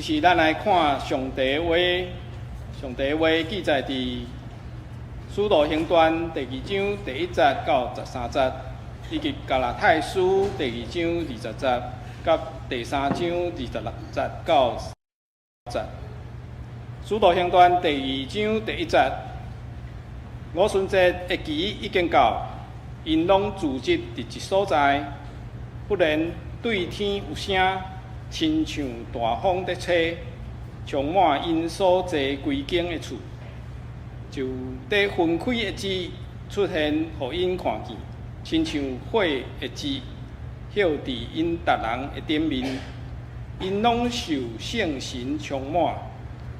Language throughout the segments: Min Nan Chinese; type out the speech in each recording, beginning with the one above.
是咱來看上帝話，上帝話記載佇使徒行傳第二章第一節到十三節，以及加拉太書第二章二十節，佮第三章二十六節到節。使徒行傳第二章第一節，五旬節的期已經到，𪜶攏聚集佇一所在，忽然對天有聲，親像大風佇吹，充滿𪜶所坐規間的厝，就佇分開的舌出現，予𪜶看見，親像火的舌，歇佇𪜶逐人的頂面，𪜶攏受聖神充滿，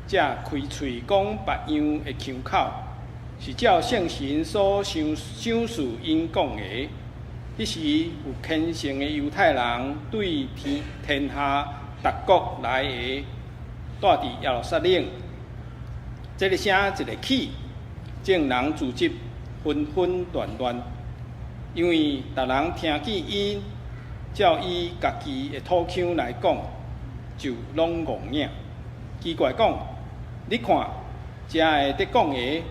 才開喙講別樣的腔口，是照聖神所賞賞賜𪜶講的。彼時有虔誠的猶太人對天天下逐國來的，蹛佇耶路撒冷。這个聲一个起，眾人聚集紛紛亂亂，因為逐人聽見𪜶照伊家己的土腔來講，就攏戇影。奇怪講，你看，遮个佇講的，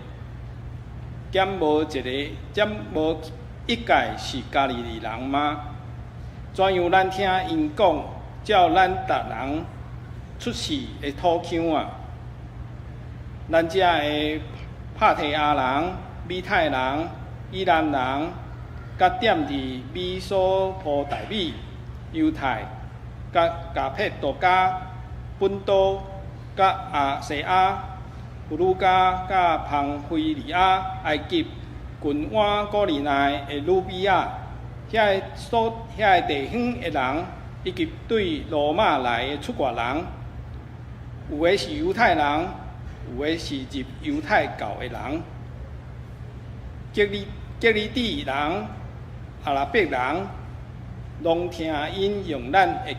敢無一个，敢無一個是加利利人嗎？怎樣咱聽𪜶講，照咱逐人出世的土腔啊？咱遮的帕提亞人、米太人、以蘭人，佮踮佇美索波大米、猶太、佮加帕多家、本都、佮亞細亞、弗呂家、佮龐菲利亞、埃及、近灣古利奈的呂比亞，遐个所遐个地方的人，以及對羅馬來的出外人，有的是猶太人，有的是入猶太教的人，革哩革哩底人、阿拉伯人，攏聽𪜶用咱的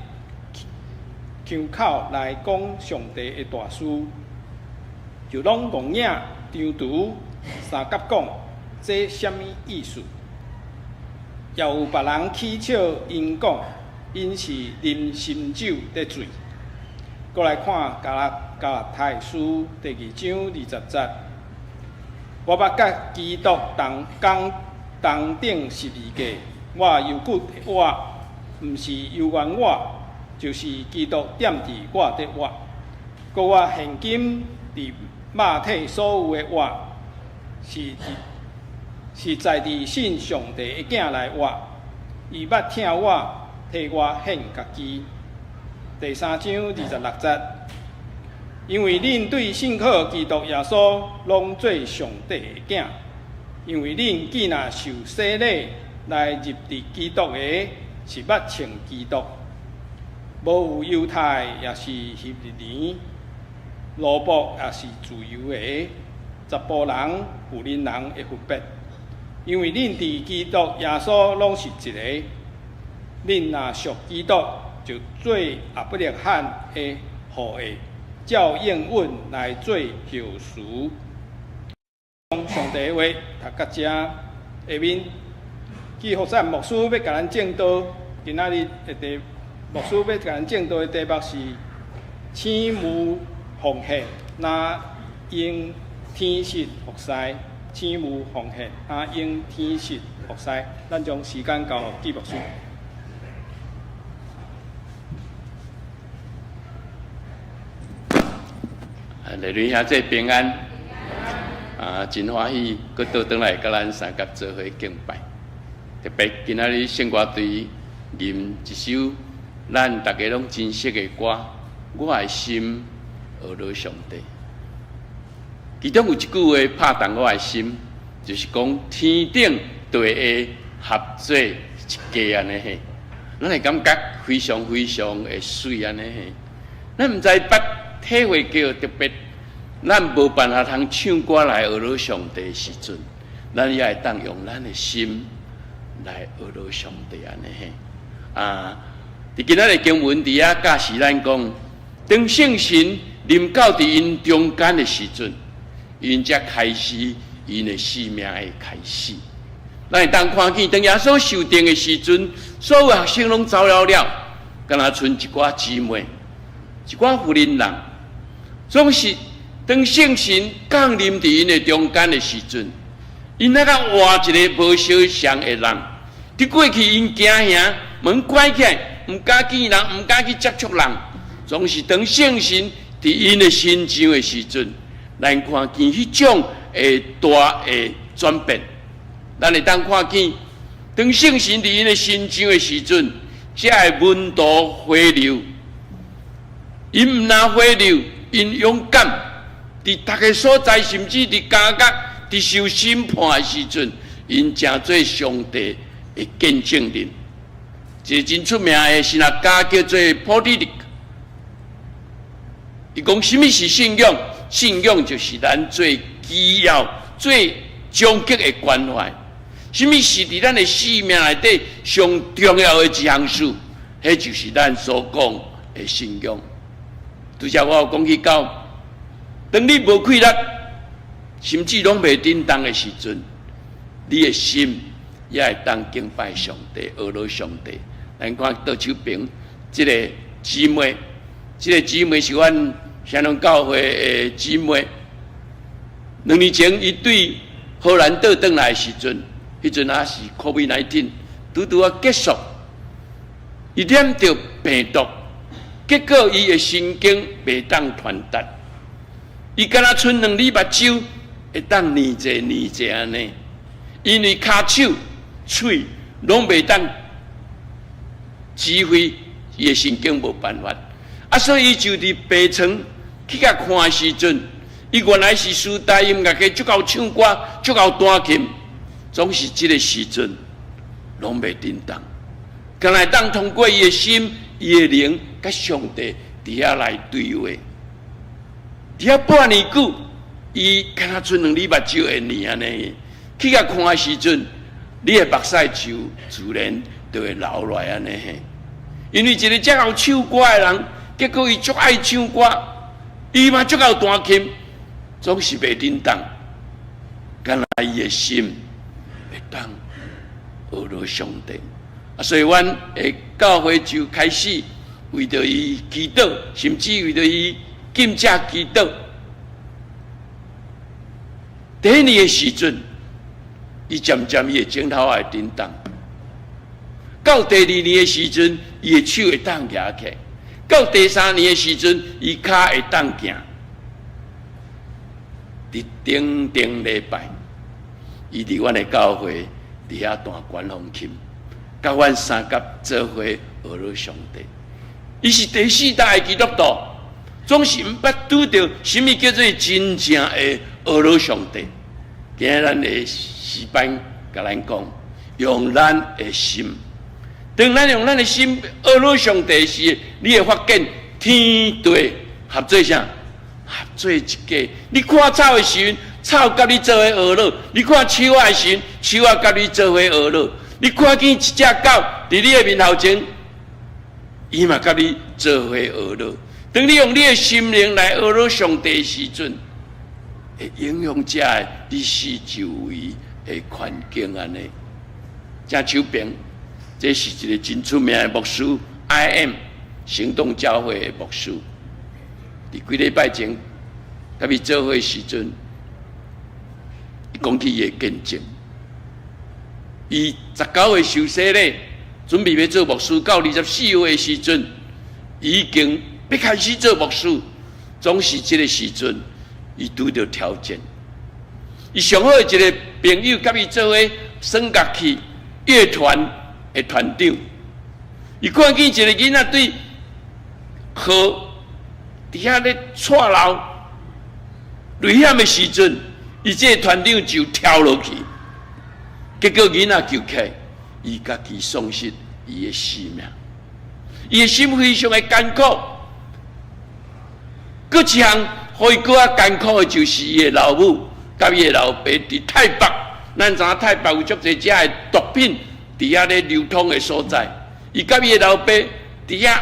腔口來講上帝的大事，就攏戇影張櫥相佮講，這啥物意思？也有別人起笑𪜶講，𪜶是啉新酒佇醉。閣來看加拉加拉太書第二章二十節，我捌佮基督同工同釘十字架，我猶閣活，毋是由原我，就是基督踮佇我佇活。閣我現今佇肉體所有的活，是在佇信上帝的囝來活，伊捌疼我，替我獻家己。第三章二十六節，因為恁對信靠基督耶穌，攏做上帝的囝。因為恁既若受洗禮來入佇基督的，是捌穿基督。無有猶太，抑是希利尼，奴僕抑是自由的，查埔人、婦人人的分別。因為恁佇基督耶穌攏是一个。恁若屬基督，就做亞伯拉罕的後裔，照應允來做後嗣。上帝話讀到遮，下面紀福善牧師欲共咱證道，今仔日的題牧師欲共咱證道的題目是：請務奉獻，若用天實服侍？請務奉獻，若用天實服侍？咱將時間交予紀牧師。麗女兄姊平安，啊，真歡喜，閣倒轉來佮咱相佮做伙敬拜。特別今仔日聖歌隊吟一首咱逐家攏真熟的歌，我的心學落上帝。其中有一句話拍動我的心，就是講天頂地下合做一家按呢嘿，咱會感覺非常非常的媠按呢嘿。咱毋知捌體會過特別，咱無辦法通唱歌來學落上帝的時陣，咱也會當用咱的心來學落上帝按呢嘿。啊，佇今仔日經文佇遐教示咱講，當聖神臨到佇𪜶中間的時陣，𪜶才開始𪜶的生命的開始。咱會當看見，當耶穌受釘的時陣，所有學生攏走了了，敢若賰一寡姊妹。一寡婦人人，總是當聖神降臨佇𪜶的中間的時陣，𪜶若佮換一个無相像的人。佇過去𪜶驚嚇，門關起來，毋敢見人，毋敢去接觸人，總是當聖神佇𪜶的身上的時陣，咱看見彼種的大的轉變。咱會當看見，當聖神佇𪜶的身上的時陣，遮的門徒回流，𪜶毋若回流，𪜶勇敢，佇逐个所在，甚至佇監獄，佇受審判的時陣，𪜶成做上帝的見證人。一个真出名的神學家叫做波蒂利克，伊講啥物是信仰？信仰就是咱最基要、最終極的關懷。啥物是佇咱的生命內底上重要的一項事？彼就是咱所講的信仰。拄才我有講起到，當你無氣力，甚至攏袂振動的時陣，你的心也會當敬拜上帝、學樂上帝。咱看倒手邊這个姊妹，這个姊妹是阮聖農教會的姊妹。2年前，伊對荷蘭倒轉來的時陣，彼陣也是 COVID-19 拄拄仔結束，伊染著病毒，結果伊的神經袂當傳達，伊敢若賰兩粒目睭會當睨者睨者按呢，因為跤手、喙攏袂當指揮，伊的神經無辦法，啊，所以伊就佇病床去共看的時陣，伊原來是師大音樂系，足𠢕唱歌，足𠢕彈琴，總是這个時陣攏袂振動，敢若會當通過伊的心、伊的靈，佮上帝佇遐來對話。佇遐半年久，伊敢若賰兩粒目睭會睨按呢，去共看的時陣，你的目屎就自然就會流落來按呢。因為一个遮𠢕唱歌的人，結果伊足愛唱歌，伊嘛足𠢕彈琴，總是袂振動，敢若伊的心會當學樂上帝。啊，所以阮的教會就開始為著伊祈禱，甚至為著伊禁食祈禱。第一年的時陣，伊漸漸伊的指頭會振動。到第二年的時陣，伊的手會當舉起來；到第三年的時陣，伊跤會當行。佇頂頂禮拜，伊佇阮的教會佇遐彈管風琴，佮阮相佮做伙學樂上帝。伊是第四代的基督徒，總是毋捌拄著啥物叫做真正的學樂上帝。今日咱的詩班共咱講，用咱的心，當咱用咱的心學樂上帝時，你會發現天地合做啥？合做一家。你看草的時陣，草佮你做伙學樂；你看樹仔的時陣，樹仔佮你做伙學樂。你看見一隻狗佇你的面頭前，伊嘛佮你做伙學樂。當你用你的心靈來學樂上帝的時陣，會影響遮的你四周圍的環境按呢。正手邊，這是一個真出名的牧師，I M 行動教會的牧師。佇幾禮拜前，佮伊做伙時陣，伊講起伊的見證。伊19歲受洗禮，準備欲做牧師，到24歲的時陣，已經欲開始做牧師，總是這个時陣，伊拄著挑戰。伊上好的一個朋友，佮伊做伙耍樂器樂團的團長，伊看見一個囡仔對河佇遐咧掣流危險的時陣，伊這個團長就跳落去，結果囡仔救起來，伊家己喪失伊的性命，伊的心非常的艱苦。閣一項，予伊閣較艱苦的，就是伊的老母佮伊的老爸佇泰北。咱知影泰北有足濟遮的毒品佇遐咧流通的所在，伊佮伊的老爸佇遐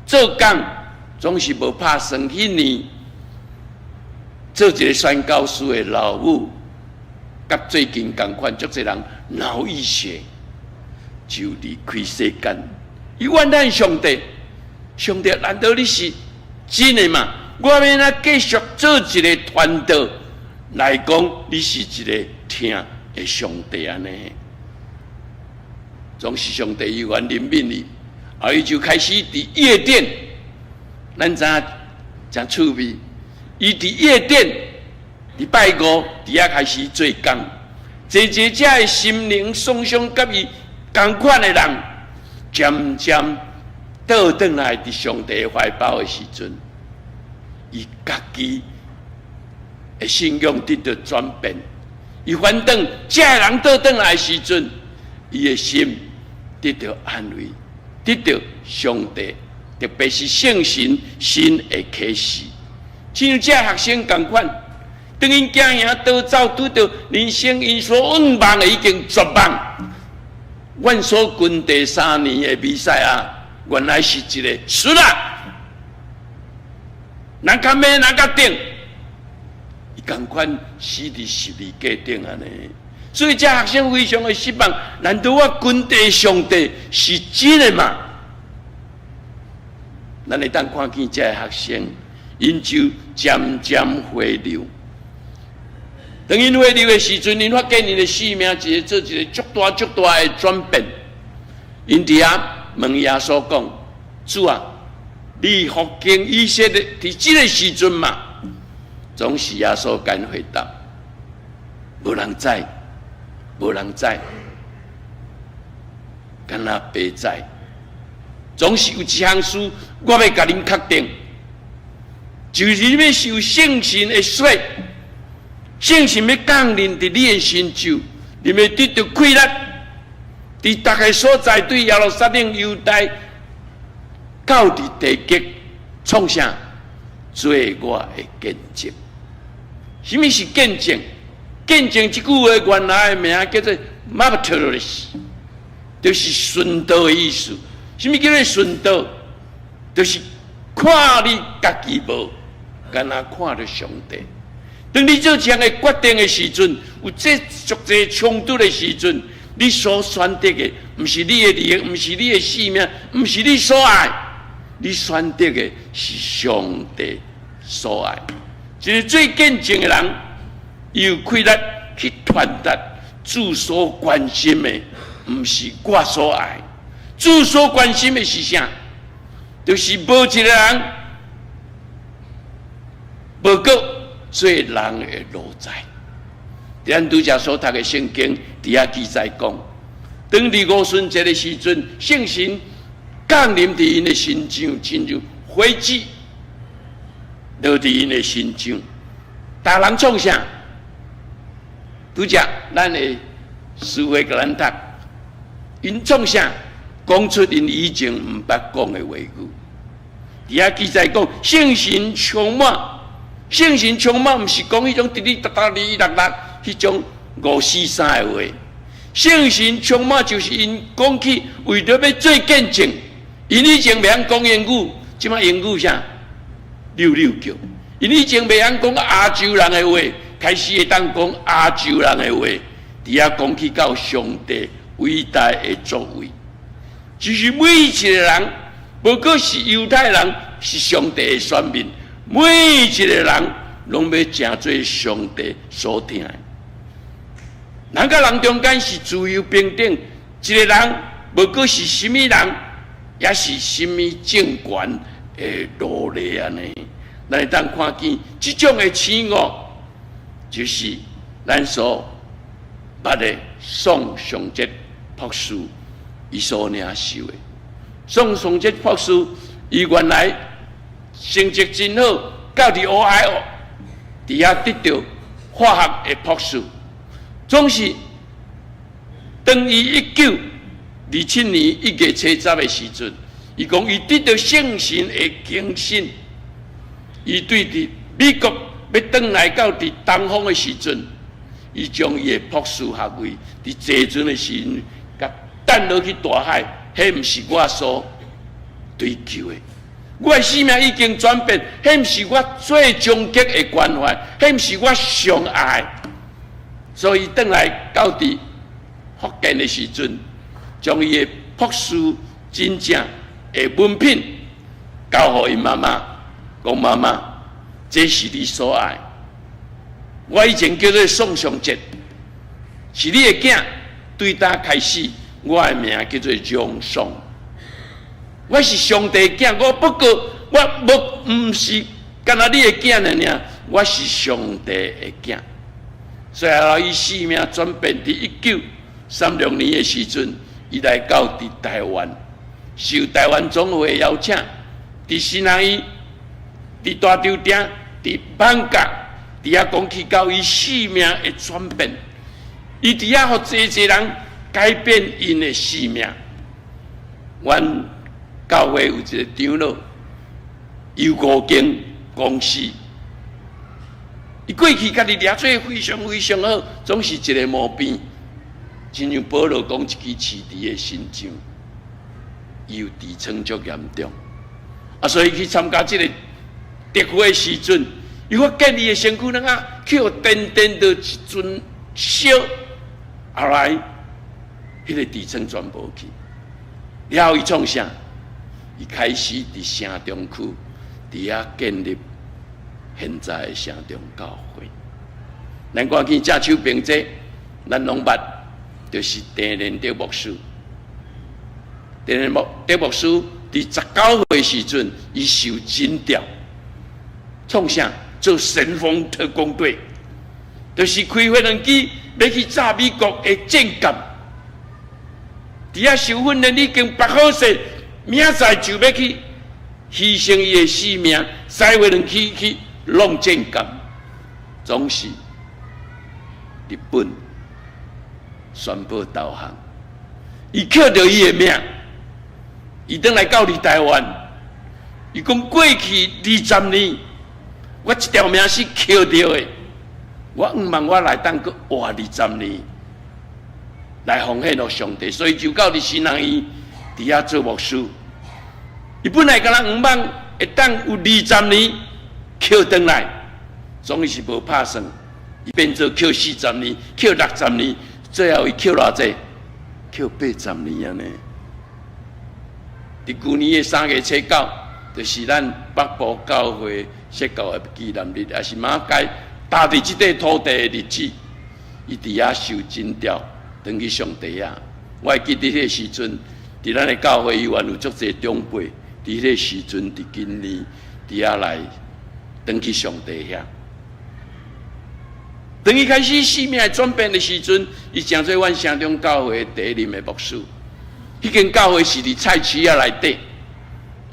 做工，總是無拍算。彼年做一个宣教師的老母，佮最近仝款足濟人腦溢血，就離開世間。伊怨嘆上帝，上帝難道你是真的嗎？我欲按怎繼續做一个傳道來講，你是一个疼的上帝按呢？總是上帝猶原憐憫伊，啊，伊就開始佇夜店，咱知影誠趣味，伊佇夜店，禮拜五佇遐開始做工，濟濟遮的心靈創傷佮伊仝款的人，漸漸倒轉來佇上帝懷抱的時陣，伊家己的信仰得著轉變，伊反轉遮的人倒轉來的時陣，伊的心得著安慰，得著上帝，特別是聖神新的啟示。親像這學生仝款，當𪜶行行倒走，拄著人生𪜶所向望的已經絕望。阮所跟綴3年的彌賽亞，原來是一个慄仔，人較尾人較頂，伊仝款死佇十字架頂按呢。所以這學生非常的失望。難道我跟綴上帝是真的嗎？咱會當看見這个學生，𪜶就漸漸回流。當𪜶回流的時陣，𪜶發覺𪜶的生命一個做一个足大足大的轉變。𪜶佇遐問耶穌講：主啊，你復興以色列佇這个時陣嗎？總是耶穌敢回答：無人知，無人知，敢若父知。總是有一項事，我欲共恁確定，就是你欲受聖神的洗，聖神欲降臨佇你的身上，你欲得著氣力，佇逐个所在，對耶路撒冷、猶大到佇地極，創啥？做我的見證。啥物是見證？見證這句話原來的名叫做 martyrs，就是殉道的意思。啥物叫做殉道？就是看你家己無，敢若看著上帝。當你做這樣的決定的時陣，有這足濟衝突的時陣，你所選擇的，毋是你的利益，毋是你的性命，毋是你所愛，你選擇的是上帝所愛。一个做見證的人，伊有氣力去傳達主所關心的，毋是我所愛。主所關心的是啥？就是無一個人無閣做人的奴才。咱拄才所讀的聖經，佇遐記載講，當佇五旬節的時陣，聖神降臨佇𪜶的身上，親像火舌落佇𪜶的身上。逐人創啥？拄才咱的師會共咱讀，𪜶創啥？講出𪜶以前毋捌講的話語。佇遐記載講，聖神充滿，聖神充滿，毋是講彼種滴滴答答、二二六六彼種五四三的話。聖神充滿就是𪜶講起為著欲做見證，𪜶以前袂曉講英語，這擺英語啥？溜溜叫。𪜶以前袂曉講亞洲人的話，開始會當講亞洲人的話。佇遐講起到上帝偉大的作為。就是每一個人，無閣是猶太人，是上帝的選民，每一個人攏欲成做上帝所疼的。人佮人中間是自由平等，一個人無閣是啥物人，抑是啥物政權的奴隸按呢。咱會當看見這種的醒悟，就是咱所捌的宋尚節博士伊所領受的。宋尚節博士，伊原來成績真好，到佇俄亥俄，佇遐得著化學的博士。總是當伊1927年1月初十的時陣，伊講伊得著聖神的更新，伊對佇美國欲轉來到佇東方的時陣，伊將伊的博士學位佇坐船的時陣，共擲落去大海，彼毋是我所追求的。我的生命已經轉變，彼毋是我最終極的關懷，彼毋是我上愛。所以轉來到佇福建的時陣，將伊的博士真正的文憑交予𪜶媽媽，講媽媽，這是你所愛。我以前叫做宋尚節，是你的囝。對今開始，我的名叫做楊宋。我是上帝囝，我不過我無毋是干焦你的囝爾爾，我是上帝的囝。所以後來伊生命轉變，佇1936年的時陣，伊來到佇台灣，受台灣總會邀請，佇新南醫，佇大稻埕，佇艋舺，佇遐講起到伊生命的轉變。伊佇遐予濟濟人改變𪜶的生命。阮教會有一個長老，游五間公司，伊過去家己掠做非常非常好，總是一個毛病，親像保羅講一支飼豬的身上，伊有痔瘡足嚴重，啊，所以去參加這個特會的時陣，伊發現伊的身軀啷啊，去予點點著一陣燒。後來，彼個痔瘡全無去，了後伊創啥？伊開始佇城中區，佇遐建立現在的城中教會。咱看見正手邊這，咱攏捌，就是鄭連德牧師。鄭連德牧師佇19歲時陣，伊受徵調，創啥？做神風特攻隊，就是開飛輪機欲去炸美國的戰艦，佇遐受訓練已經縛好勢，明仔載就欲去犧牲伊的性命，駛飛輪機去弄戰艦，總是日本宣布投降，伊捡著伊的命，伊轉來到佇台灣，伊講過去20年，我這條命是抾著的。我向望我來當閣活二十年，來奉獻予上帝，所以就到佇新南醫佇遐做牧師。伊本來敢若向望會當有二十年抾轉來，總是無拍算，伊變做抾40年、抾60年，最後伊抾偌濟？抾80年按呢。佇舊年的3月初9，就是咱北部教會設教的紀念日，也是馬偕踏佇這塊土地的日子，伊佇遐受徵調，轉去上帝遐。我會記得彼個時陣，佇咱的教會猶原有足濟長輩，佇彼個時陣，佇今年佇遐來轉去上帝遐。當伊開始生命轉變的時陣，伊成做阮城中教會第一任的牧師。彼間教會是佇菜市仔內底，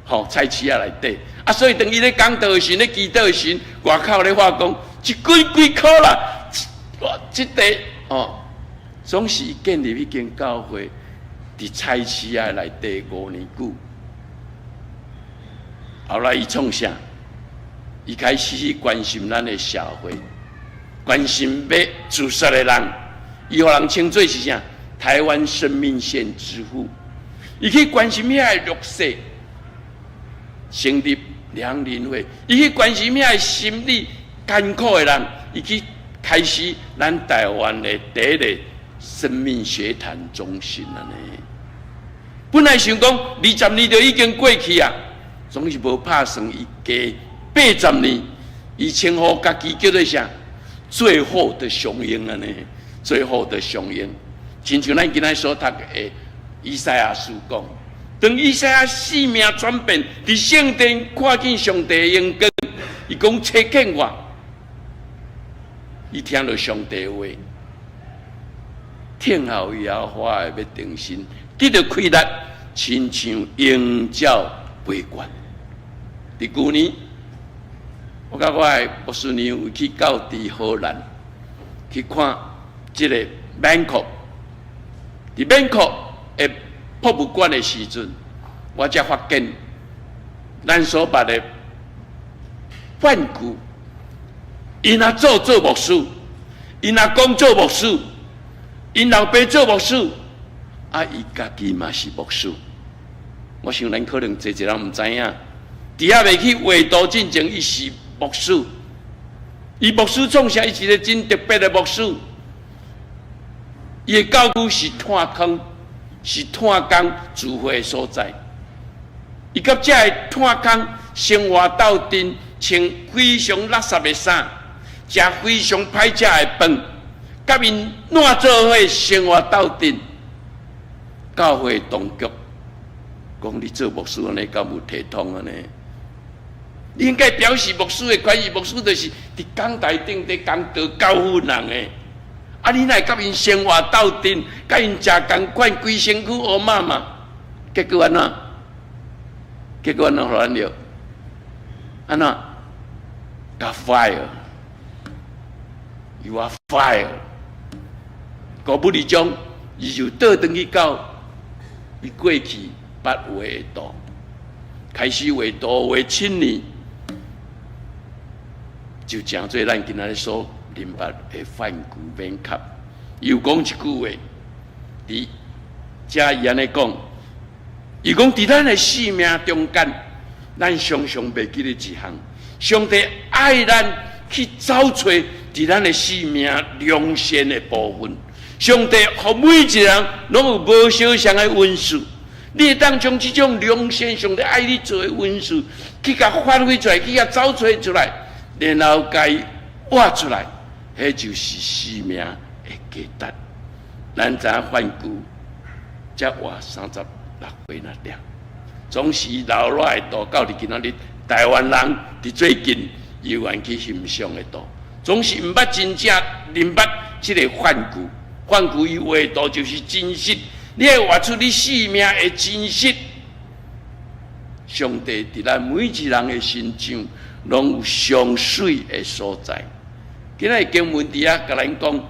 吼，菜市仔內底。啊，所以當伊咧講道的時，咧祈禱的時，外口咧話講一幾幾箍啦，哇，這塊哦，總是伊建立彼間教會佇菜市仔內底5年久。後來伊創啥？伊開始去關心咱的社會，關心欲自殺的人，伊予人稱做是啥？台灣生命線之父。伊去關心遐個弱勢，成立良鄰會，伊去關心遐個心理艱苦的人，伊去開始咱台灣的第一個生命學談中心按呢。本來想講二十年就已經過去啊，總是無拍算，伊加八十年，伊稱呼家己叫做啥？最後的雄鷹按呢，最後的雄鷹，親像咱今仔所讀的以賽亞書講，當以賽亞生命轉變，佇聖殿看見上帝的榮光，伊講差遣我，伊聽著上帝話，聽候耶和華的欲重新得著氣力，親像鷹鳥飛懸。佇舊年，我佮我的牧師娘有去到佇荷蘭去看這個 Bangkok，佇 Bangkok 的博物館的時陣，我才發現咱所捌的范谷，𪜶阿祖做牧師，𪜶阿公做牧師，𪜶老爸做牧師，啊，伊家己嘛是牧師。我想咱可能濟濟人毋知影，佇猶未去畫圖進前，伊是牧師。伊牧師創啥？伊是一個真特別的牧師。伊的教區是炭礦，是炭工聚會的所在。伊佮遮的炭工生活鬥陣，穿非常垃圾的衫，食非常歹食的飯，佮𪜶爛做伙生活鬥陣。教會當局講，你做牧師按呢敢有體統按呢？你應該表示牧師的關係，牧師就是佇講台頂佇講道教訓人的。啊，你若會佮𪜶生活鬥陣，佮𪜶食仝款，規身軀烏麻麻，結果按怎？結果按怎予咱著？按怎？共 fire，you are fired。五不二章，伊就倒轉去到伊過去捌畫的圖，開始畫圖畫7年，就成做咱今仔日所明白的梵谷免卡。又講一句話，佇遮伊按呢講，伊講佇咱的生命中間，咱常常袂記得一項，上帝愛咱去找揣佇咱的生命良善的部分。上帝予每一個人攏有無相仝的恩賜，你會當將這種良善，上帝愛你做的恩賜，去共發揮出來，去共找揣出來，然後共伊活出來，彼就是生命的價值。咱知影梵谷才活36歲爾爾，總是留落來的圖到佇今仔日，台灣人佇最近猶原去欣賞的圖，總是毋捌真正認捌這个梵谷。梵谷伊畫圖就是真實，你愛活出你生命的真實。上帝佇咱每一人的身上，攏有上媠的所在。今仔日經文佇遐共咱講，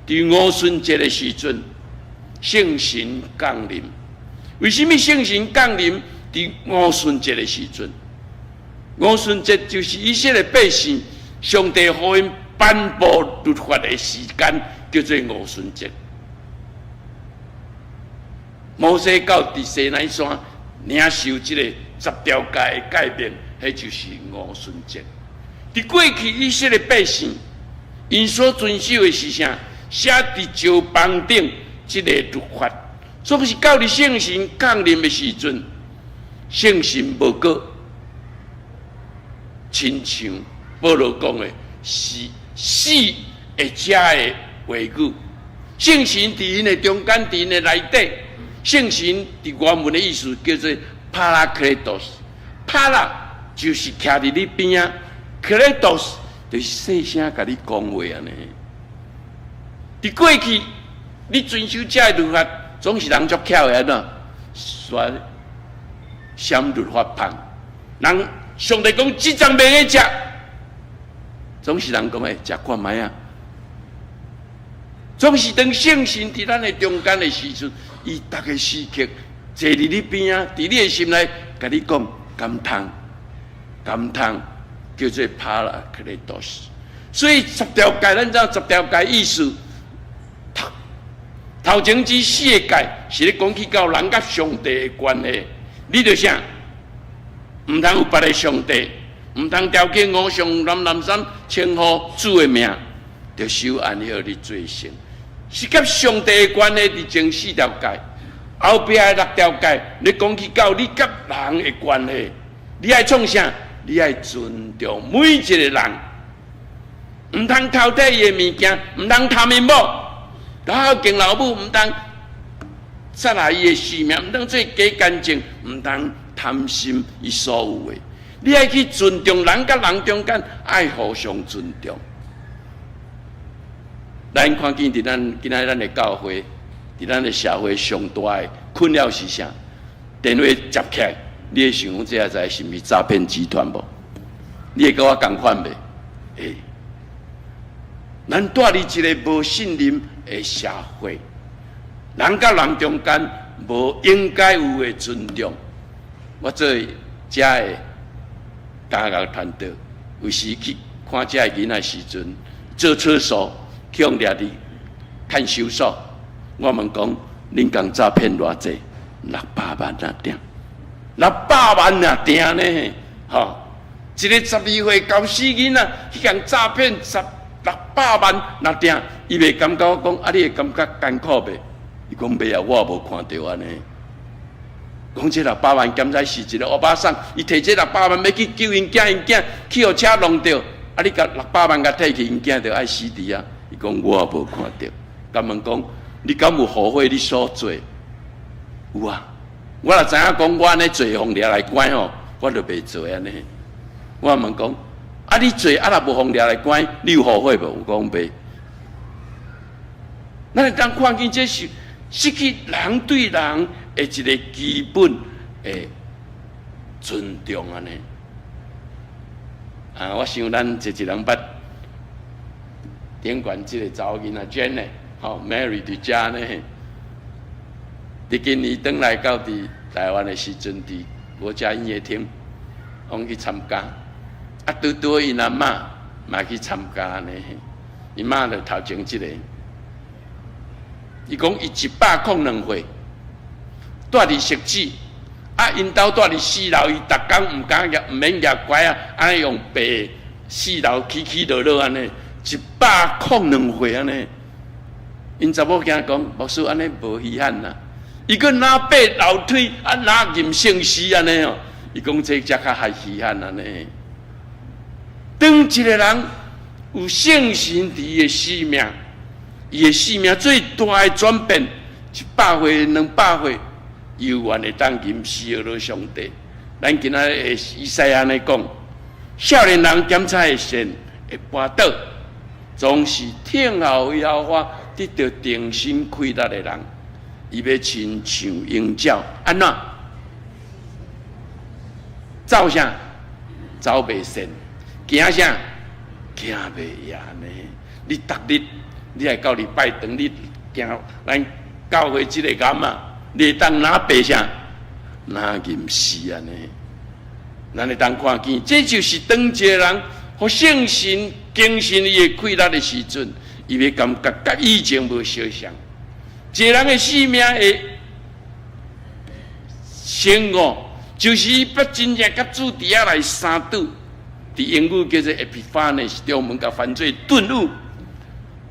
佇五旬節的時陣，聖神降臨。為什物聖神降臨佇五旬節的時陣？五旬節就是以色列百姓上帝予𪜶頒布律法的時間，叫做五旬節。摩西到佇西奈山領受這個十條誡的誡命，彼就是五旬節。佇過去以色列百姓，𪜶所遵守的是啥？寫佇石枋頂這个律法，總是到佇聖神降臨的時陣，聖神無閣親像保羅講的，是死會食的話語。聖神佇𪜶的中間，佇𪜶的內底，聖神佇原文的意思叫做 Parakletos，Para 就是徛佇你邊仔，Kletos 就是細聲共你講話按呢。佇過去，你遵守這个律法，總是人足巧的按怎？說閃律法縫，人上帝講這欉袂使食，總是人講會食看覓仔。總是當聖神佇咱的中間的時陣，伊逐个時刻坐佇你邊仔，佇你的心內，共你講敢通，敢通，叫做 Parakletos。所以十條誡，咱知影十條誡意思。頭前這四个誡是咧講起到人佮上帝的關係，你著啥？毋通有別个上帝，毋通調起偶像南南山稱呼主的名，著守安息日做聖，是佮上帝的關係佇前四條誡，後壁的六條誡，你講起到你佮人的關係，你愛創啥？你愛尊重每一个人，毋通偷摕伊的物件，毋通貪𪜶某，然後敬老母，毋通殺害伊的性命，毋通做假見證，毋通貪心伊所有的。你愛去尊重人佮人中間，愛互相尊重。咱看見佇咱今仔咱的教會，佇咱的社會上大的困擾是啥？電話接起來，你會想講這個是毋是詐騙集團無？你會佮我仝款袂？會。咱蹛佇一个無信任的社會，人佮人中間無應該有的尊重。我做遮的教育團隊，有時去看遮的囡仔時陣，做廁所去予掠佇看守所，我問講，恁共詐騙偌濟？六百萬爾定，六百萬爾定呢？吼，一个12歲猴死囡仔去共詐騙十六百萬爾定，伊袂感覺我講，啊，你會感覺艱苦袂？伊講袂啊，我也無看著按呢。講這六百萬敢知是一个烏巴桑，伊提這六百萬欲去救𪜶囝，𪜶囝去予車弄著，啊！你共六百萬共提去，𪜶囝著愛死佇遐。伊講我無看著，共問講你敢有後悔你所做？有啊，我若知影講我按呢做予掠來關吼，我就袂做按呢。我問講，啊你做啊若無予掠來關，你有後悔無？有講袂。咱會當看見這是失去人對人的一个基本的尊重按呢。啊，我想咱濟濟人捌頂懸這个查某囡仔 Janet，吼 Mary 佇遮呢。佇今年轉來到佇台灣的時陣，佇國家音樂廳，講去參加，啊，拄拄𪜶阿嬤嘛去參加呢。𪜶媽就頭前這个，伊講伊102歲，蹛佇汐止，啊，𪜶兜蹛佇四樓，伊逐工毋敢舉，毋免舉拐仔，按呢用爬四樓起起落落按呢，102歲按呢。𪜶查某囝講，牧師按呢無稀罕啦。伊閣若爬樓梯，啊，若吟聖詩按呢哦。伊講這才較還稀罕按呢。當一个人有聖神佇伊的生命，伊的生命最大的轉變，100歲、200歲，猶原會當吟詩學落上帝。咱今仔日的以賽亞按呢講，少年人檢查會跣會跋倒，總是聽候耶和華得著重新氣力的人，伊欲親像鷹鳥，按怎？走啥？走袂跣，行啥？行袂掖呢？你逐日你來到禮拜堂，你行咱教會這个巖啊，你會當若爬啥？若吟詩按呢？咱會當看見，這就是當一个人予聖神更新伊的氣力的時陣，伊欲感覺佮以前無相像。一个人的生命的生活，就是伊捌真正佮主佇遐來相拄，佇英語叫做 Epiphany，中文共翻做頓悟。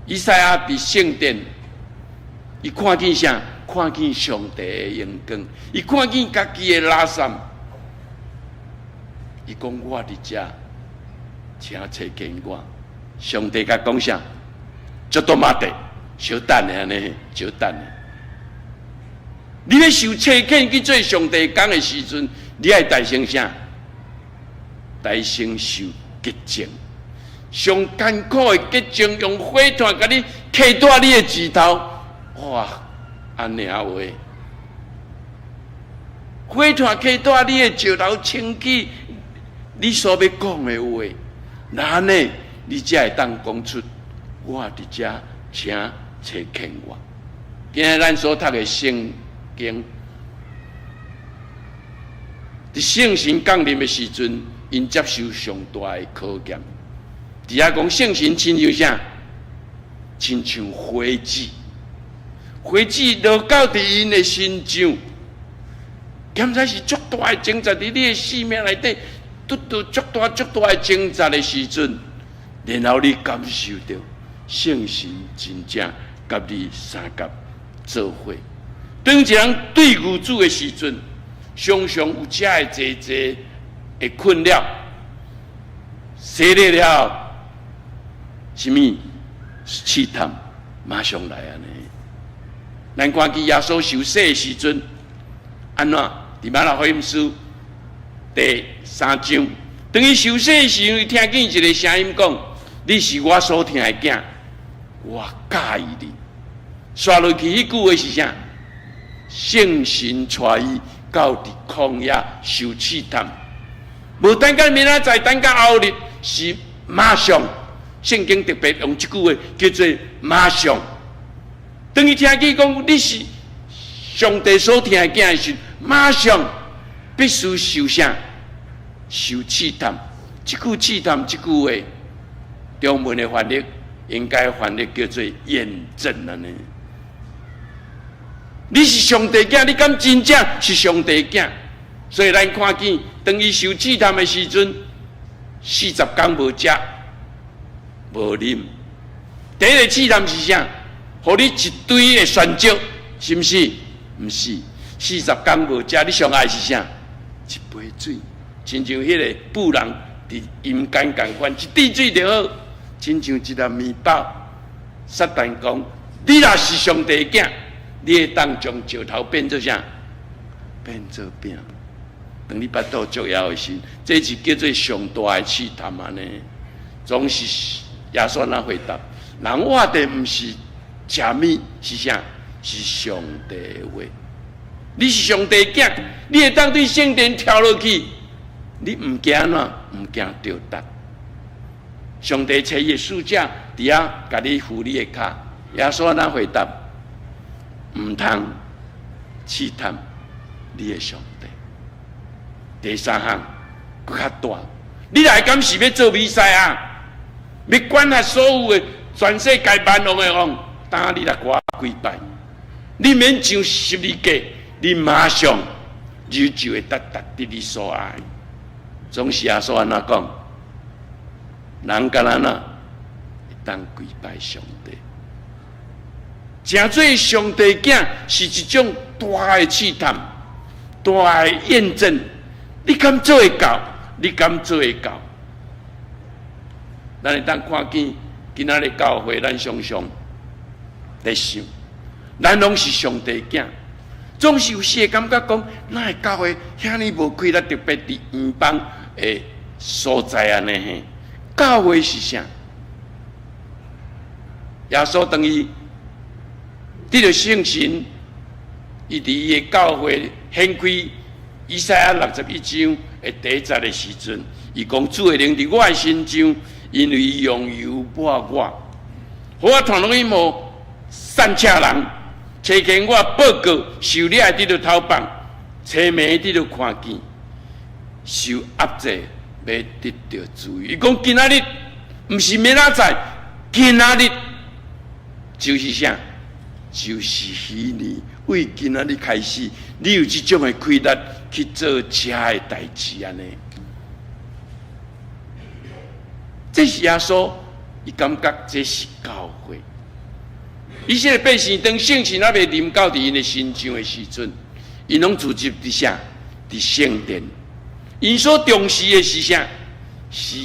以賽亞佇聖殿，伊看見啥？看見上帝的榮光，伊看見家己的垃圾。伊講我佇遮，請差遣我。上帝共講啥？ちょっと待って，小等下按呢，小等下。你欲受差遣去做上帝工的時陣，你愛代先啥？代先受潔淨，上艱苦的潔淨，用火炭共你刻斷你的舌頭，哇！按呢話，火炭刻斷你的舌頭，清去你所欲講的話，那呢，你才會當講出我佇遮，請差遣我。今日咱所讀的聖經，佇聖神降臨的時陣，𪜶接受上大的考驗。佇遐講聖神親像啥？親像火子，火子落到佇𪜶的身上，敢知是足大的掙扎佇你的生命內底，得到足大足大的掙扎的時陣，然後你感受著聖神真正佮你相佮做伙。當一個人對牛主的時陣，常常有遮的濟濟的困擾。洗禮了，啥物試探馬上來按呢。咱看見耶穌受洗的時陣，按怎？佇馬太福音書第三章，當伊受洗的時陣，伊聽見一个聲音講：你是我所疼的囝，我佮意你。紲落去彼句話是啥？聖神帶伊到佇曠野受試探，無等到明仔載，等到後日，是馬上。聖經特別用這句話叫做馬上。當伊聽見講你是上帝所疼的囝的時，馬上必須受啥？受試探。這句試探，這句話，中文的翻譯應該翻譯叫做驗證按呢。你是上帝囝，你敢真正是上帝囝？所以咱看見，當伊受試探的時陣，40工無食無啉。第一個試探是啥？予你一堆的選擇，是毋是？毋是， 40工無食，你上愛是啥？一杯水，親像彼个婦人佇陰間仝款，一滴水就好，親像一粒麵包。撒旦講：你若是上帝囝，你會當將石頭變做啥？變做餅。當你腹肚足枵的時，這是叫做上大的試探按呢。總是耶穌按怎回答？人活的毋是食物，是啥？是上帝的話。你是上帝囝，你會當對聖殿跳落去，你毋驚按怎？毋驚著觸。上帝差伊的使者佇遐共你扶你的跤。耶穌按怎回答？毋通試探你的上帝。第三項閣較大，你來敢是欲做彌賽亞？欲管轄所有的全世界萬王的王，當你來共我跪拜，你免上十字架，你馬上你就會得達得你所愛。總是耶穌按怎講？人敢若會當跪拜上帝，成做上帝囝是一種大的試探，大的驗證。你敢做會到？你敢做會到？咱會當看見今仔日教會，咱常常佇想，咱攏是上帝囝，總是有時會感覺講，哪會教會遐爾無氣力，特別佇異邦的所在按呢嘿？教會是啥？耶穌當伊得著聖神，伊佇伊的教會掀開以賽亞61章的第一節的時陣，伊講主的靈佇我的身上，因為伊用油抹我，予我傳福音予散赤人，差遣我報告受掠的得著釋放，青盲得著看見，受壓制欲得著自由。伊講今仔日毋是明仔載，今仔日就是啥？就是彼年，為今仔日開始，你有這種的氣力去做這的代誌按呢。這是耶穌，伊感覺這是教會。以色列百姓當聖神猶未臨到佇𪜶的身上的時陣，𪜶攏聚集佇啥？佇聖殿。𪜶所重視的是啥？是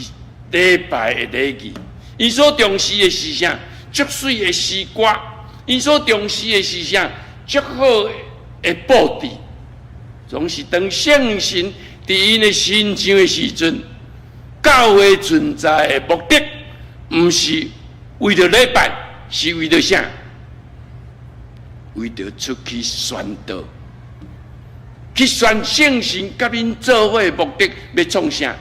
禮拜的禮儀。𪜶所重視的是啥？足媠的詩歌。𪜶所重視的是啥？足好的布置。總是當聖神佇𪜶的身上的時陣，教會存在的目的，毋是為著禮拜，是為著啥？為著出去宣道，去宣聖神佮恁做伙的目的，欲創啥？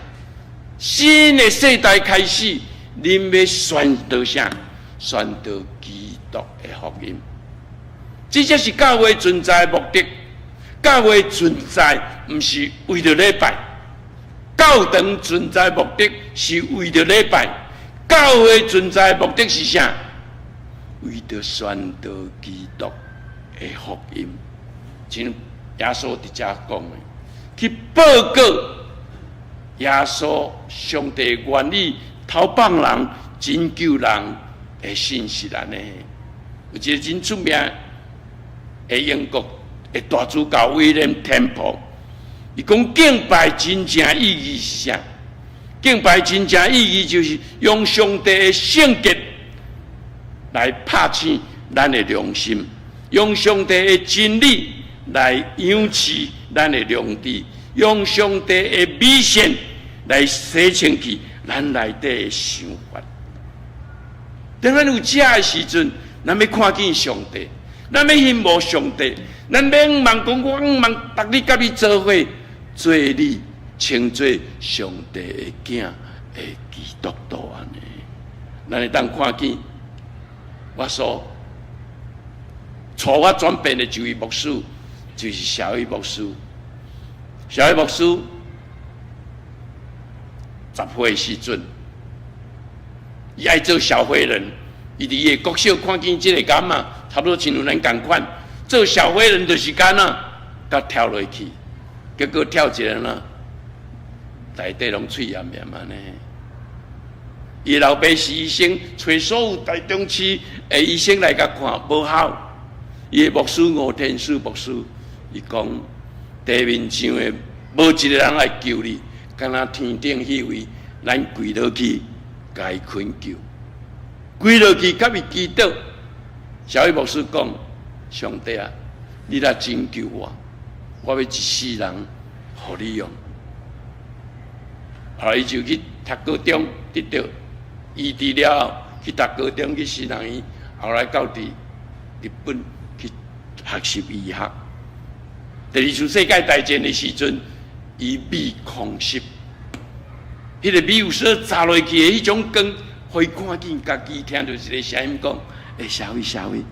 新的世代開始，恁欲宣道啥？宣道基督的福音。這才是教會存在的目的。教會存在，毋是為著禮拜；教堂存在目的是為著禮拜。教會存在目的是啥？為著宣道基督的福音。像耶穌佇遮講的，去報告耶穌上帝願意釋放人、拯救人的信息按呢。有一个真出名的英國的大主教威廉天普，伊講敬拜真正意義是啥？敬拜真正意義就是用上帝的聖潔來拍醒咱的良心，用上帝的真理來養飼咱的良知，用上帝的美善來洗清去咱內底的想法。當咱有這的時陣，咱欲看見上帝，咱欲欣慕上帝，咱欲望講，我向望逐日佮你做伙，做你稱做上帝的囝的基督徒按呢。咱會當看見我所帶我轉變的一位牧師，就是小偉牧師。小偉牧師10歲時陣，伊愛做小飛人，伊佇伊的國小看見這個囡仔，差不多親像咱仝款，做小飛人就是按呢，共跳落去，結果跳一个呢，內底攏碎炎炎按呢。伊老爸是醫生，揣所有台中市的醫生來共看，無效。伊的牧師吳天賜牧師，伊講地面上的無一个人來救你，敢若天頂彼位，咱跪落去，共伊懇求，跪落去共伊祈禱。小偉牧師講：上帝啊，你若拯救我，我欲一世人予你用。後來伊就去讀高中，得著醫治了後，去讀高中去神學院，後來到佇日本去學習醫學。第二次世界大戰的時陣，伊被空襲，彼個米有所砸落去的彼種光，予伊看見家己聽著一个聲音講：欸，小偉，小偉，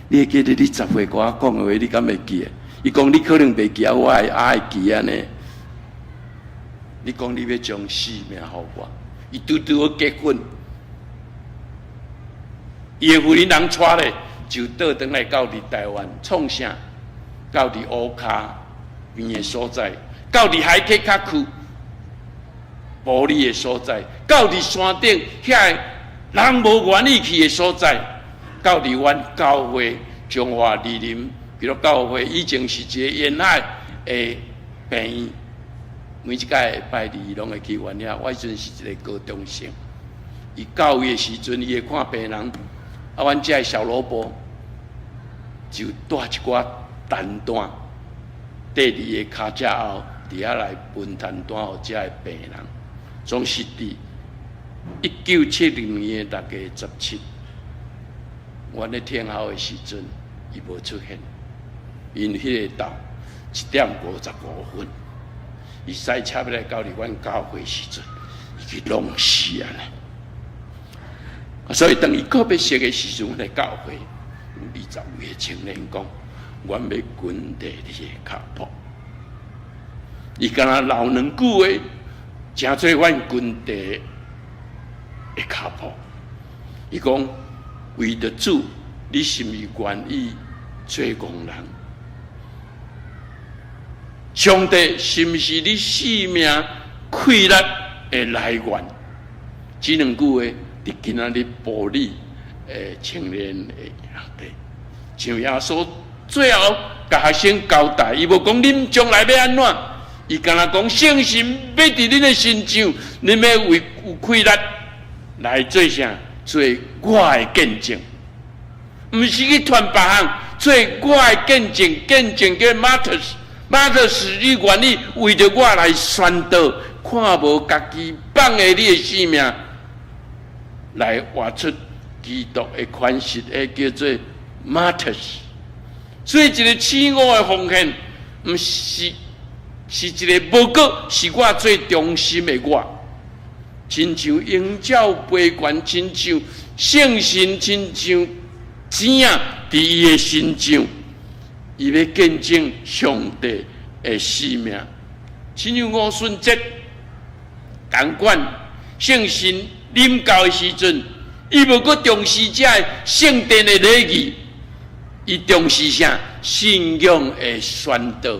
你會記得你10歲佮我講的話，你敢會記得？伊講你可能袂記得，我會也會記按呢。你講你欲將性命予我，伊拄拄好結婚，伊的婦人人帶咧，就倒轉來到佇台灣創啥？到佇烏跤邊的所在，到佇海客較區埔里的所在，到佇山頂遐人無願意去的所在，到佇阮教會中華二林基督教會以前是一个沿海的病院，每一屆禮拜二攏會去阮遐。我彼陣是一个高中生，伊教育的時陣，伊會看病人，啊，阮遮的小蘿蔔就帶一寡陳單，綴佇伊的跤車後，佇遐來分陳單予遮的病人。總是佇1970年的6月17，阮咧天后的時陣，伊無出現，因彼个晝1點55分，伊駛車欲來到佇阮教會時陣，伊去弄死按呢。所以當伊告別式的時陣，阮來教會有20位的青年講，阮欲跟綴你的跤步。伊敢若留兩句話，成做阮跟綴的跤步。伊講為著主，你是毋是願意做戇人？上帝是毋是你生命氣力的來源？這兩句話，佇今仔日埔里的青年的兄弟，像耶穌最後共學生交代，伊無講恁將來欲按怎，伊敢若講聖神欲佇恁的身上，恁欲為有氣力來做啥？做我的見證，毋是去傳別項，做我的見證，見證叫 martyrs，martyrs，你願意為著我來宣道，看無家己放下你的性命，來活出基督的款式，彼叫做 martyrs。所以一个自我的奉獻，毋是是一个無閣是我最中心的我，親像鷹鳥飛懸，親像聖神，親像錢仔佇伊的身上，伊欲見證上帝的使命。親像五旬節仝款，聖神臨到的時陣，伊無閣重視這个聖殿的禮儀，伊重視啥？信仰的宣道。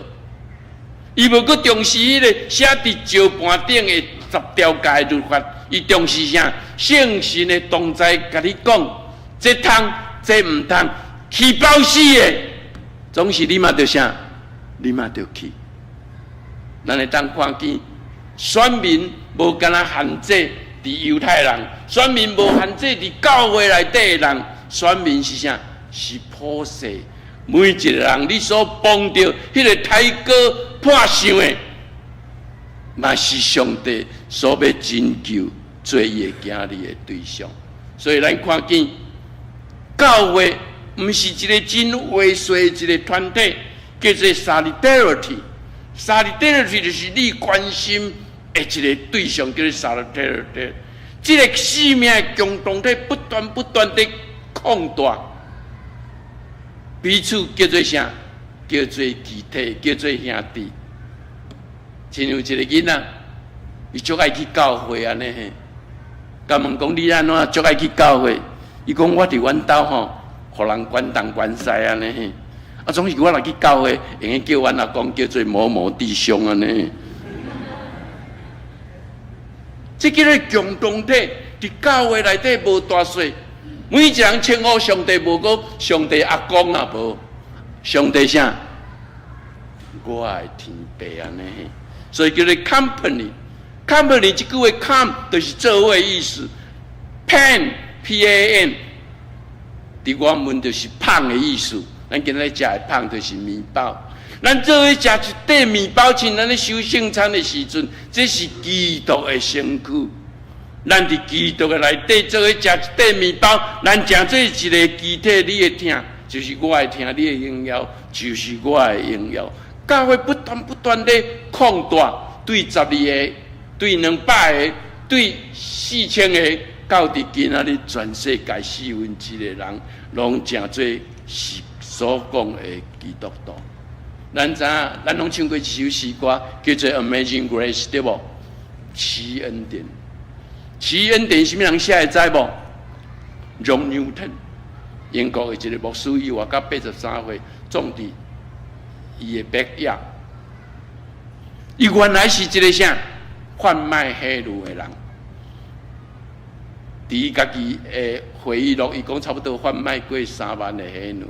伊無閣重視彼个寫佇石盤頂的十條誡律法，伊重視啥？聖神的同在，共你講，這通，這毋通，去包死的，總是你嘛著啥？你嘛著去。咱會當看見選民無干焦限制佇猶太人，選民無限制佇教會內底的人，選民是啥？是普世每一個人，你所碰著彼个刣糕破相的，嘛是上帝所欲拯救做伊的囝兒的對象。所以咱看見教會毋是一个真猥瑣的一个團體，叫做 solidarity。solidarity 就是你關心的一個對象，叫做 solidarity。這个生命的共同體不斷不斷的擴大，彼此叫做啥？叫做肢體，叫做兄弟。親像一个囡仔，伊足愛去教會按呢嘿。共問講你按怎足愛去教會？伊講我佇阮兜吼，予人管東管西按呢嘿。啊，總是我若去教會，會用叫阮阿公叫做某某弟兄按呢。這叫做共同體，佇教會內底無大細，每一个人稱呼上帝無講上帝阿公啊無，上帝啥？我的天父按呢，所以叫做 company。company 這句話 com 就是做伙的意思，pan p a n 佇原文就是麭的意思。咱今仔食的麭就是麵包。咱做伙食一塊麵包，像咱咧守聖餐的時陣，這是基督的身軀。咱佇基督的內底做伙食一塊麵包，咱成做一个肢體，你的疼就是我的疼，你的榮耀就是我的榮耀。教會不斷不斷咧擴大，對12個，對200個，對4000個，到佇今仔日全世界四分之一个人，攏成做是所講的基督徒。咱知影，咱攏唱過一首詩歌，叫做《Amazing Grace》，對無？奇恩典，奇恩典啥物人寫的知無？John Newton，英國的一個牧師，伊活到83歲，葬佇伊的 backyard。伊原來是一個啥販賣黑奴的人。佇伊家己的回憶錄，伊講差不多販賣過3萬个黑奴。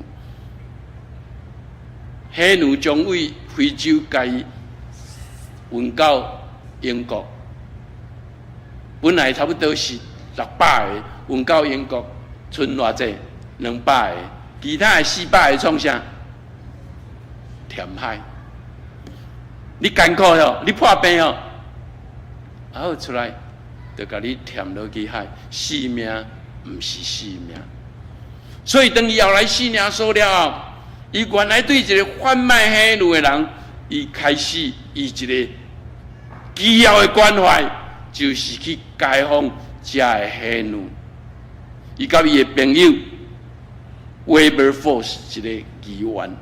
黑奴將對非洲共伊運到英國，本來差不多是600個，運到英國賰偌濟？200個，其他的400個創啥？填海。你艱苦喲，你破病哦，啊好出來，就共你填落去海，性命毋是性命。所以當伊後來信耶穌了後，伊原來對一個販賣黑奴的人，伊開始以一個基要的關懷，就是去解放遮个黑奴。伊佮伊的朋友 Wilberforce 一個議員，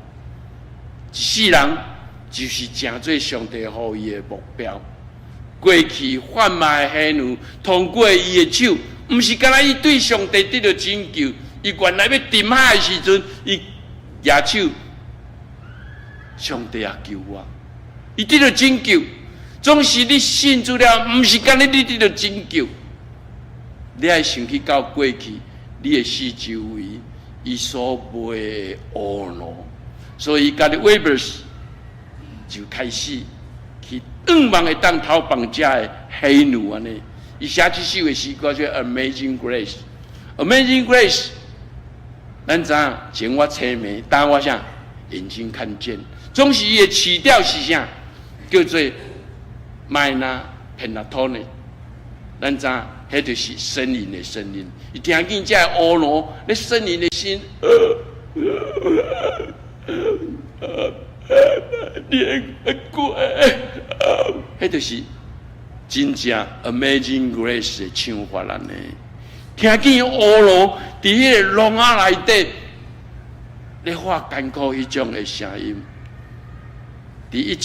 一世人就是成做上帝予伊的目標。過去販賣黑奴，通過伊的手，毋是干焦伊對上帝得著拯救，伊原來欲沉海的時陣，伊舉手，上帝啊救我！伊得著拯救，總是你信主了，毋是干焦你得著拯救，你愛想起到過去，你的四周圍，伊所賣的烏奴，所以佮 Wilberforce 就開始去向望會當偷放遮的黑奴按呢。伊寫這首的詩歌叫《Amazing Grace》，《Amazing Grace》。咱知影前我青盲，今我啥眼睛看見，總是伊的曲調是啥？叫做 minor pentatonic。咱知影，彼就是呻吟的聲音。伊聽見這个烏奴咧呻吟的聲，連過，彼就是真正 Amazing Grace 的唱法按呢。聽見烏奴佇彼个籠仔內底咧發艱苦彼種的聲音。佇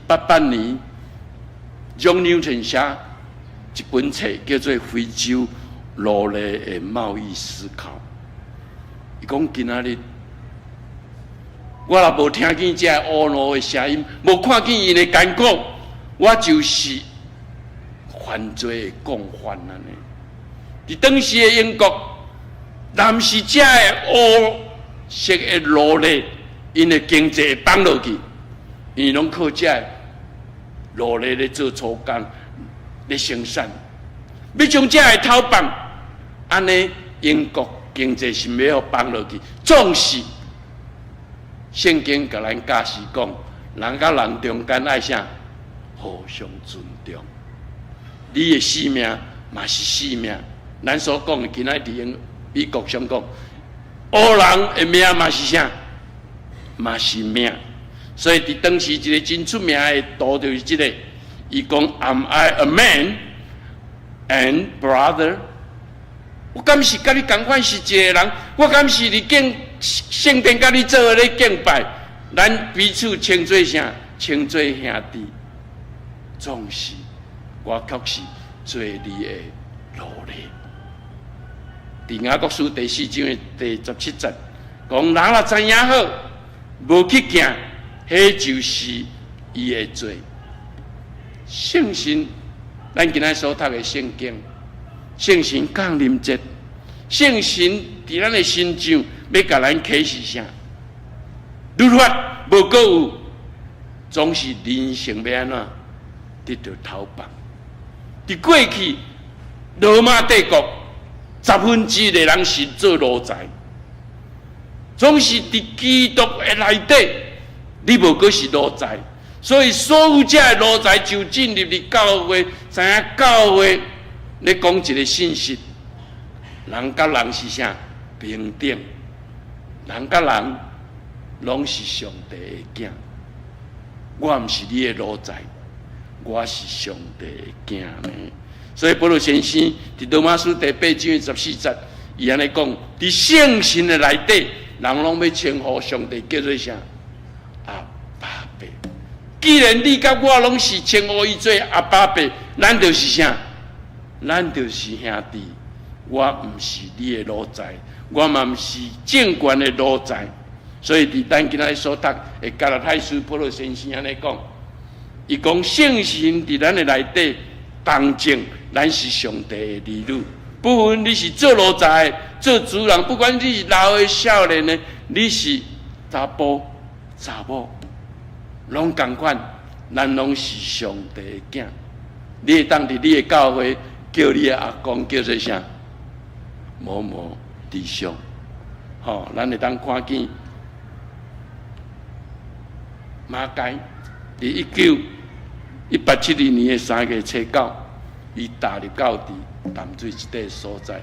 1788年，John Newton 寫一本冊叫做《非洲奴隸的貿易思考》。伊講今仔日，我若無聽見這个烏奴的聲音，無看見𪜶的艱苦，我就是犯罪的共犯按呢。佇當時的英國，若毋是這个烏色的奴隸，𪜶的經濟會崩落去，因為攏靠這个奴隸咧做粗工，咧生產。欲將這个偷放，按呢英國經濟是欲予崩落去。總是聖經共咱教示講，人佮人中間愛啥？互相尊重。你的性命嘛是性命。咱所講的，今仔佇英美國上講，烏人的命嘛是啥？嘛是命。所以佇當時一個真出名的圖就是這個，伊講 Am I a man and brother？我敢是佮你仝款是一個人？我敢是佇敬聖殿佮你做伙咧敬拜？咱彼此稱做啥？稱做兄弟。總是我卻是做你的奴隸。佇雅各書第四章的第17節，講人若知影好，無去行，彼就是伊的罪。聖神，咱今仔所讀的聖經，聖神降臨節，聖神佇咱的身上，欲共咱啟示啥？律法無閣有，總是人性欲按怎得著頭放。佇過去羅馬帝國，1/10的人是做奴才，總是佇基督的內底，你無閣是奴才，所以所有這的奴才就進入佇教會，知影教會咧講一个信息，人佮人是啥平等，人佮人攏是上帝的囝，我毋是你的奴才，我是上帝的囝呢。所以保祿先生佇羅馬書第八章14節，伊按呢講：佇聖神的內底，人攏欲稱呼上帝叫做啥？阿爸父。既然你佮我攏是稱呼伊做阿爸父，咱就是啥？咱就是兄弟。我毋是你的奴才，我嘛毋是政權的奴才。所以佇咱今仔日所讀的加拉太書，保祿先生按呢講，伊講聖神佇咱的內底當證，咱是上帝的兒女。不分你是做奴才、做主人，不管你是老的、少年的，你是查埔、查某，攏仝款，咱攏是上帝的囝。你會當佇你的教會叫你的阿公叫做啥？某某弟兄，吼，咱會當看見馬偕佇1872年的3月初9，伊踏入到佇淡水這塊所在，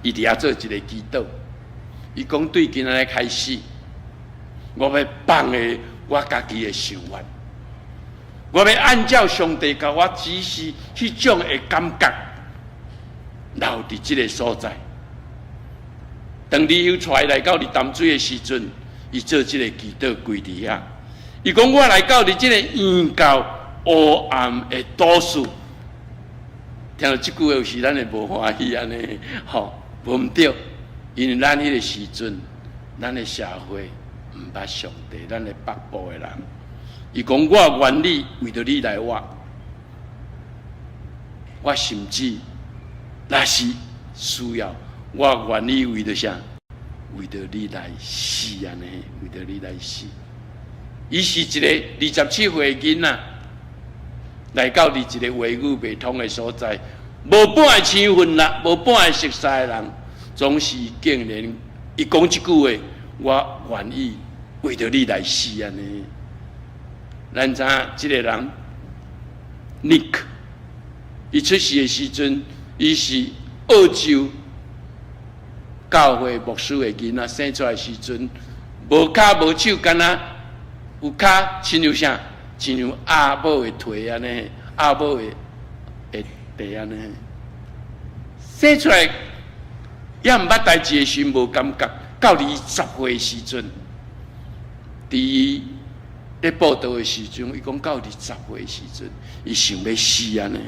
伊佇遐做一个祈禱。伊講對今仔日開始，我欲放下我家己的想法，我欲按照上帝共我指示彼種的感覺，留佇這个所在。當李休帶伊來到佇淡水的時陣，伊做這个祈禱跪佇遐。伊講我來到佇這个異教黑暗的都市，聽著這句話有時咱會無歡喜按呢，吼，無毋對，因為咱彼个時陣，咱的社會毋捌上帝，咱的北部的人，伊講我願意為著你來活，我甚至若是需要，我願意為著啥？為著你來死按呢，為著你來死。伊是一个27歲囡仔，來到佇一个話語袂通的所在，無半个身份啦，無半個熟似的人，總是竟然伊講這句話，我願意為著你來死按呢。咱知影這个人，Nick，伊出世的時陣，伊是澳洲教會牧師的囡仔，生出來時陣，無跤無手，敢若有跤，親像啥？親像鴨母的腿按呢，鴨母的蹄按呢。生出來也毋捌代誌的時無感覺，到伊10歲時陣，佇伊咧報道的時陣，伊講到20歲時陣，伊想欲死按呢。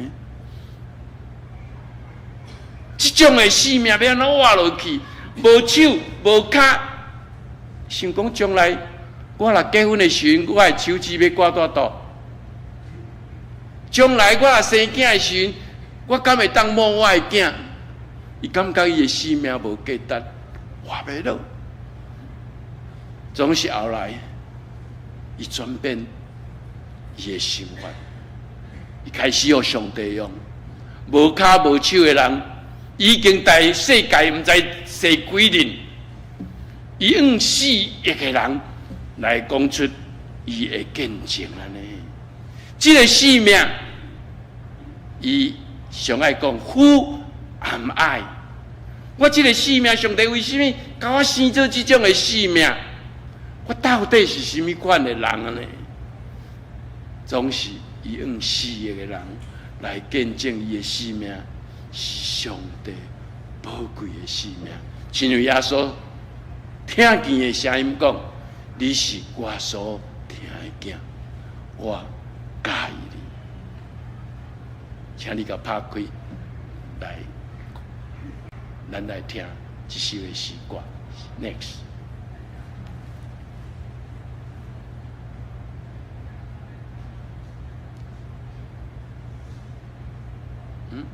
這種的生命欲按怎活落去？無手無跤，想講將來我若結婚的時陣，我的手指欲掛佗佗？將來我若生囝的時陣，我敢會當摸我的囝？伊感覺伊的生命無價值，活袂落。總是後來，伊轉變伊的想法，伊開始予上帝用。無跤無手的人，已經在世界毋知踅幾輪，伊用4億個人來講出伊的見證按呢。這个生命，伊上愛講 Who am I？我這个生命，上帝為啥物共我生做這種的生命？我到底是啥物款的人呢？總是伊用4億個人來見證伊的生命是上帝寶貴的生命。親像耶穌聽見的聲音講：你是我所疼的囝，我佮意你。請你共拍開來，咱來聽這首的詩歌。Next。嗯，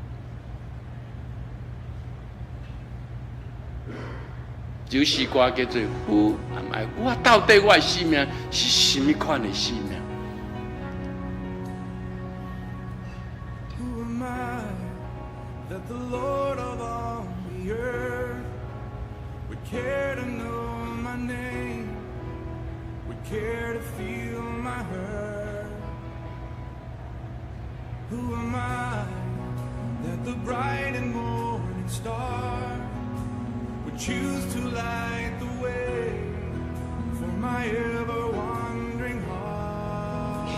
這首詩歌叫做《Who Am I》？我到底我的生命是啥物款的生命？ Who am I that the Lord of all the earth would care to know my name, would care to feel my hurt? Who am I that the bright and morning star would choose to light the way for my ever wandering heart?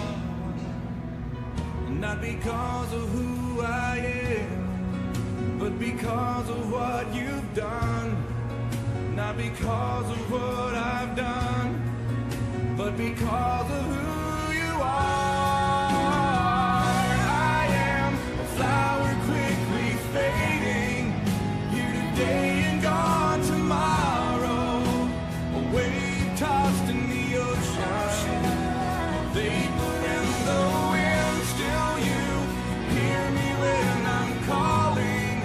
Not because of who I am, but because of what you've done. Not because of what I've done, but because of who you are. I am a flower quickly fading, here today and gone tomorrow. A wave tossed in the ocean, a vapor in the wind. Still you hear me when I'm calling.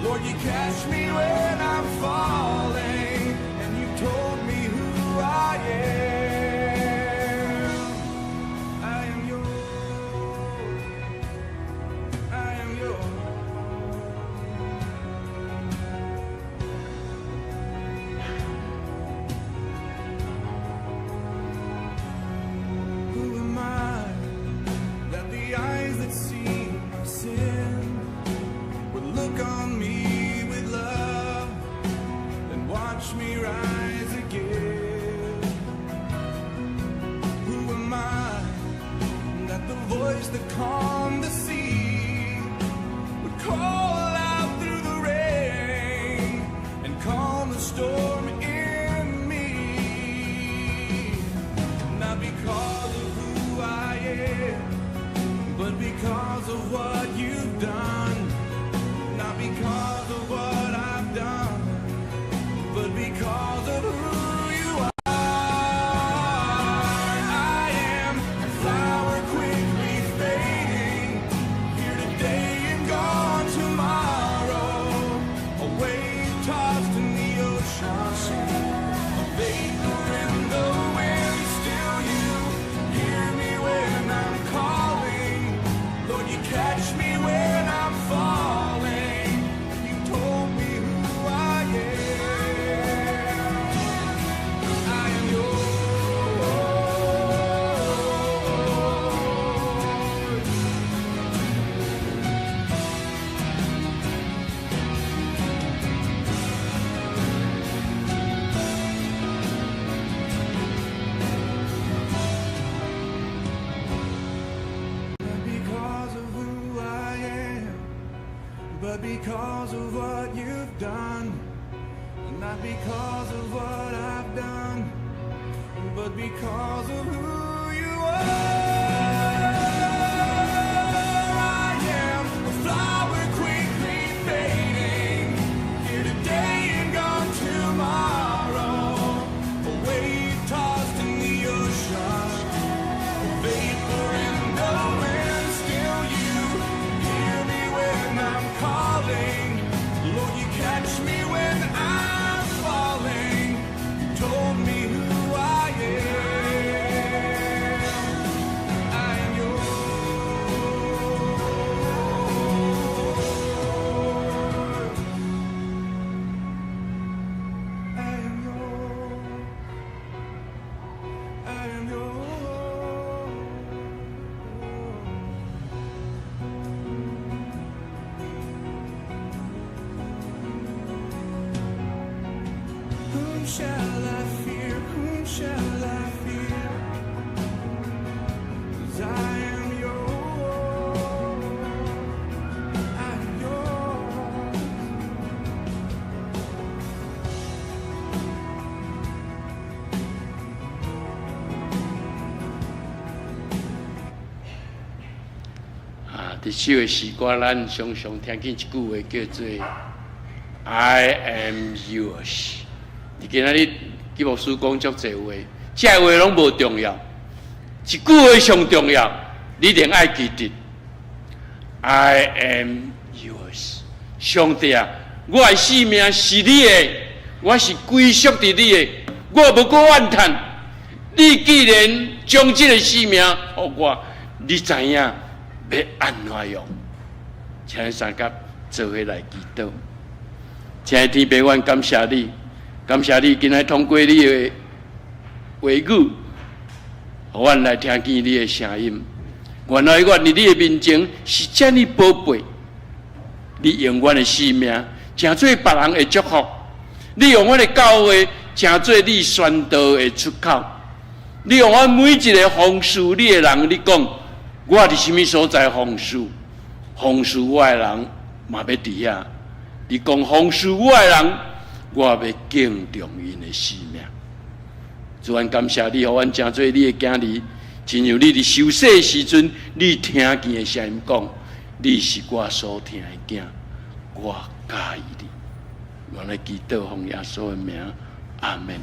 Lord, you catch me when I'm falling, and you told me who I am. I am yours. I am yours. Who am I that the eyes that see my sin would look on me with love and watch me rise again? Who am I that the voice that calmed the sea would call out through the rain and calm the storm in me? Not because of who I am, but because of what you've done. Not because of what I've done, but because of who you are. I am a flower quickly fading, here today and gone tomorrow. A wave tossed in the ocean, a vapor in the wind. Still you hear me when I'm calling. Lord, you catch me when I'm falling. You told me who I am. I am yours. Not because of who I am, but because of what you've done. Not because of what I've done, but because of who you are. I am a flower quickly fading, here today and gone tomorrow. A wave tossed in the ocean, a vapor in the wind. Still you hear me when I'm calling. Lord, you catch me when I'm falling. You told me who I am. I am yours. I am yours. I am yours. Whom shall I fear? Whom shall I fear? 'Cause I am yours. I am yours. 啊，這首的詩歌，咱常常聽見一句話叫做 “I am yours”。佇今仔日基牧師講足濟話，這个話攏無重要，一句話上重要，你一定愛記得 “I am yours”。上帝啊，我的生命是你的，我是歸屬佇你的，我無閣怨嘆。你既然將這个性命予我，你知影欲按怎用？請咱三甲做伙來祈禱。親愛的天父，阮感謝你，感謝你今仔通過你的話語，予阮來聽見你的聲音。原來阮佇你的面前是遮爾寶貝，你用阮的性命，成做別人的祝福；你用阮的教會，成做你宣道的出口。你用阮每一个服侍你的人，你講我佇啥物所在服侍，服侍我的人嘛欲佇遐。你講服侍我的人，我欲敬重𪜶的性命。主，阮感謝你，予阮成做你的囝兒，親像你佇受洗的時陣，你聽見的聲音講：你是我所疼的囝，我佮意你。阮來祈禱奉耶穌的名，阿門。